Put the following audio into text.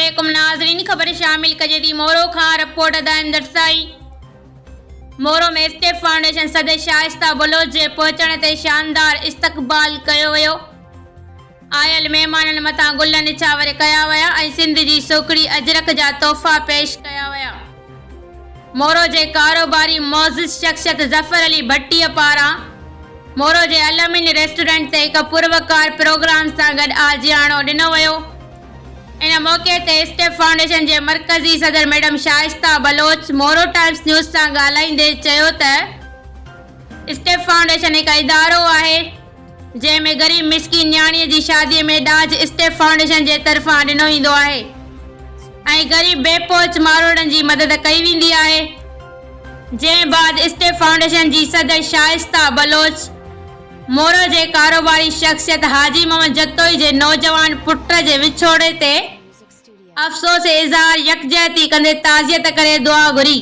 عليڪم ناظرين خبر شامل ڪجي ٿي مورو کان رپورٽ ادا امداد سائين مورو ۾ اسٽيپ فائونڊيشن صدر شائسته بلوچ جي پهچڻ تي شاندار استقبال ڪيو ويو آيل مهمانن مٿان گل نڇاور ڪيا ويا ۽ سنڌ جي سوکڙي اجرڪ جا تحفا پيش ڪيا ويا. مورو جي ڪاروباري معزز شخصيت ظفر علي ڀٽيء پاران مورو جي الامين ريسٽورنٽ تي هڪ پروقار پروگرام سان گڏ آجياڻو ڏنو ويو. ان موقعي تي اسٽيپ فائونڊيشن جي مرڪزي صدر madam Shaista Baloch Moro Times News سان ڳالهائيندي چيو ته اسٽيپ فائونڊيشن هڪ ادارو آهي، جنهن ۾ غريب مسڪين نياڻيء جي شاديء ۾ ڏاج اسٽيپ فائونڊيشن جي طرفان ڏنو ويندو آهي ۽ غريب بي پهچ ماروئڙن جي مدد ڪئي ويندي آهي. جنهن بعد اسٽيپ فائونڊيشن جي صدر شائسته بلوچ مورو جي ڪاروباري شخصيت حاجي محمد جتوئي جي نوجوان پٽ جي وڇوڙي تي افسوس اظهار يڪجهتي ڪندي تعزيت ڪري دعا گهري.